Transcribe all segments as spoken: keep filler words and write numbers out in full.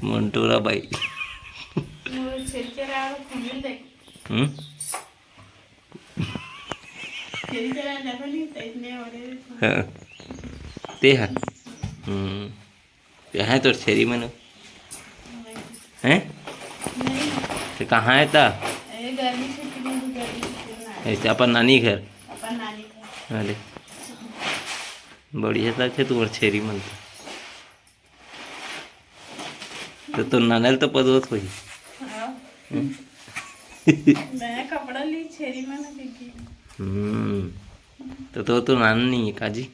मंटोरा बाई। वो छेरी चराए बर घूमे ल जाए। हम्म? छेरी चराए जाबे नहीं, तो इतने बड़े हाँ। ते ह। हम्म। कहाँ है तोर छेरी मन? हैं? नहीं। तो कहाँ है ता? अरे, गर्मी छुट्टी में तो गर्मी छुट्टी में आए। ऐसे अपन नानी घर? अपन नानी घर। अरे। बढ़िया लगथे तुम्हार छेरी मन तो। तो तोर नाना ल तो पदोत होही। हाँ। हम्म। मैं कपड़ा ली छेरी मन के। हम्म। तो तोर तो नाना नहीं है काजी?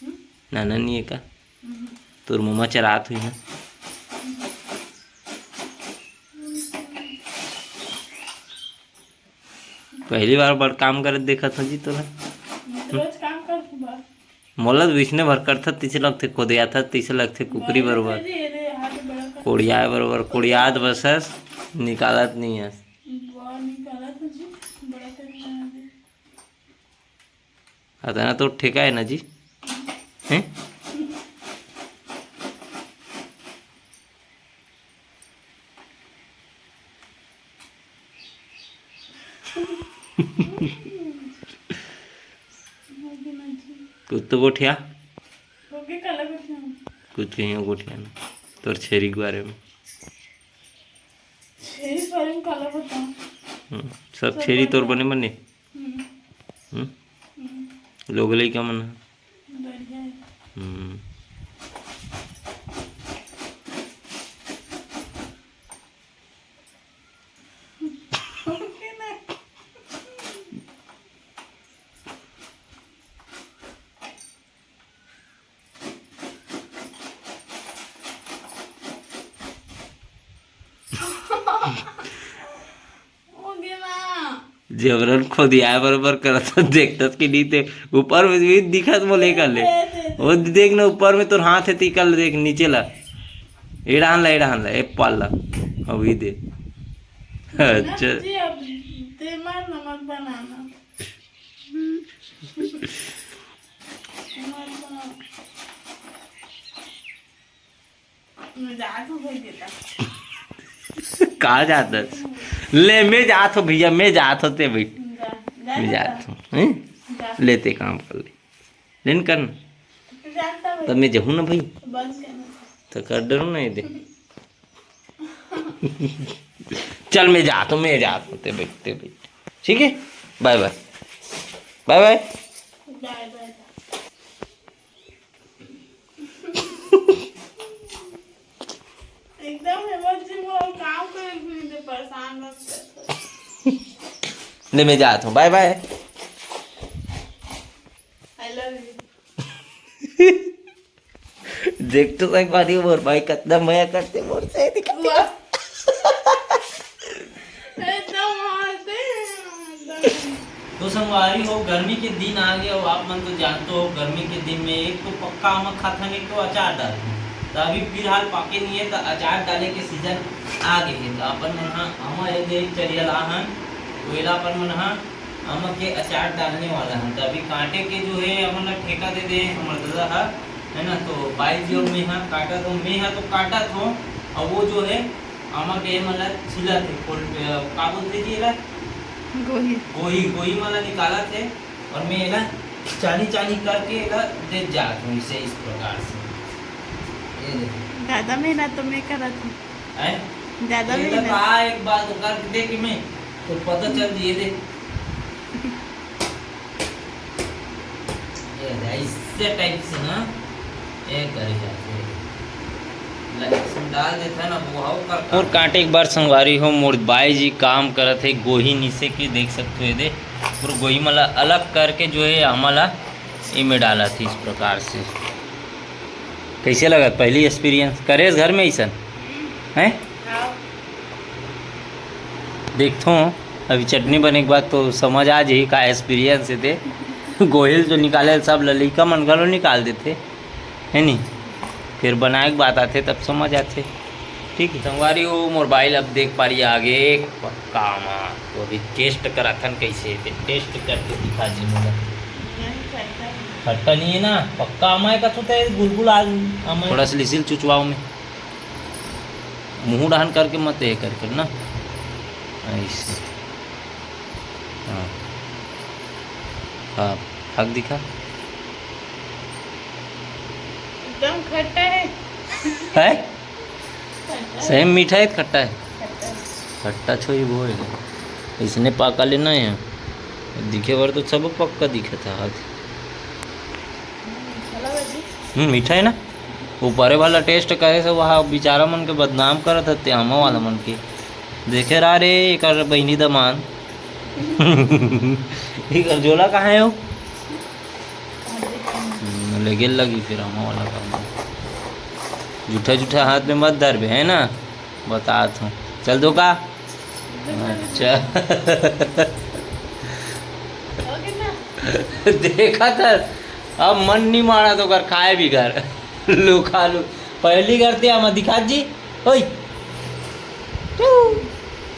हम्म? नाना नहीं है का? हम्म। तोर मम्मा चरात होही ना? पहली बार बड़ काम करत देखत हो जी तोला। मैं तो रोज काम करथूं बा। मोला तो वइसने भर करथत तइसे लगथे, कोदियाथत तइसे लगथे, कुकरी बरोबर। कोड़ियाए बरोबर, कोड़ियात बसस, निकालत नहीं हस। अतना तो ठेका है ना जी? हैं? कुछ तो गोठिया। कुछ कहीं गोठिया ना। तोर छेरी के बारे में। छेरी के बारे में काला बताऊं? हम्म, सब सब छेरी तोर बढ़िया। बने बने? हम्म। हम्म? हम्म। लोग लइका मन ह? बढ़िया है। हम्म। जबरन खोदियाए बरोबर करत हस, देखतस कि नहीं ते ऊपर में भी दिखत बोले कर ले। वो देख ना, ऊपर में तोर हाथ है, तीकर ले देख नीचे ला, एड़ान ला, एड़ान ला, ए पाल ला, अभी दे। अच्छा। जी, अब ते मार नमक बनाना। मत बनाओ। मैं जात हूँ भाई बेटा। कहाँ जात हस? ले, मैं जात हूँ भैया, मैं जात हूँ, ते भाई। जा, जा मैं बेटा। जात हूँ, हैं? जा। ले, ते काम कर ले। लेन कर ना। तू जानता भाई। तब मैं जाहूँ ना भाई। बंद करना। तो कर डरूँ ना ये दे। चल, मैं जात हूँ, मैं जात हूँ, ते भाई, ते भाई। ठीक है, बाय बाय। बाय बाय। बाय बाय। एकदम हेमंत जी, वो काम करे, फिर इधर परेशान मत कर। ले, मैं जात हूँ, बाय बाय। I love you। देख तो संगवारी हो, मोर भाई कतना मया करथे मोर से, दिखा। वाह। एकदम मारते हैं, एकदम। तो संगवारी हो, गर्मी के दिन आ गया हो, आप मन तो जानते हो, गर्मी के दिन में एक तो पक्का आमा खाथन, एक तो अचार डालथन। तो अभी फिलहाल पाके नहीं है, तो अचार डाले के सीजन आ गए है। तो अपन मन हा आमा ये दे चरिया ला हन, तो एला अपन मन हा आमा के अचार डालने वाला हन। तो अभी काटे के जो है, हमन ला ठेका दे दे हमर दादा हा, है ना। तो बाई जी और मैं हा काटत हो, मैं हा तो काटत हो, और वो जो है आमा के मन ला छिलत है, खोल, अ, का बोलते जी एला? गोही। गोही, गोही मन ला निकालत है, और मैं एला चानी चानी करके एला दे जात हूँ इसे, इस प्रकार से। ये देखो। दादा मेहनत तो मैं करत हूँ। हैं? ज्यादा ये भी तो नहीं। कहा एक बात उतार के दे कि मैं तो पता चल दिए दे। ये दे, इससे टाइप से ना, ये करे जाते हैं। लहसुन डाल देता ना, वो हाउ कर मोर कांटे एक बार संगवारी हो, मोर बाई जी काम करत है गोही नीसे के, देख सकते हो ये दे। पूरा गोही मला अलग करके जो है हमला इमे डालत है इस प्रकार से। कैसे लगत पहली एक्सपीरियंस? करेस घर में ऐसन? हैं? हाँ। देखथों, अभी चटनी बने के बाद तो समझ आ जाही का एक्सपीरियंस हे ते। गोहिल जो निकाले सब ललिका मन घलो निकाल देथे, है नी? फिर बनाए के बात आथे तब समझ आथे। ठीक है, संगवारी हो, मोर बाई ल अब देख पारी आगे पक्का आमा। तो अभी टेस्ट कराथन कैसे हे, टेस्ट करके दिखा जी मोला। नहीं, खट्टा नहीं। खट्टा नहीं है ना, पक्का आमा है का? तो गुलगुल आज आमा है। थोड़ा सा लिसिल चुचवाओ में। मुँह डहन करके मत, ये करके ना, ऐसे। हाँ, हाँ, खा के दिखा। एकदम खट्टा है। है? खट्टा है। सेम मीठा है, खट्टा है? खट्टा है। खट्टा छोई वो है। इसने पाका लेना है। दिखे बर तो सब पक्का दिखे था आज। चला भाजी। हम्म, मीठा है ना? ऊपरे वाला टेस्ट करे से वहाँ बेचारा मन के बदनाम करत हते, आमा वाला मन के। देखे रहा रे, एकर बहिनी दमान। एकर झोला कहाँ है वो? हम्म, ले गेल लगी फिर आमा वाला काम। जूठा जूठा हाथ में मत धरबे, है ना? बतात हूँ। चल दो का? अच्छा। हो गया ना? देखा था, अब मन नहीं मारा तो कर खाए भी कर। लो खा लो। पहली करते हम दिखा जी। ओए।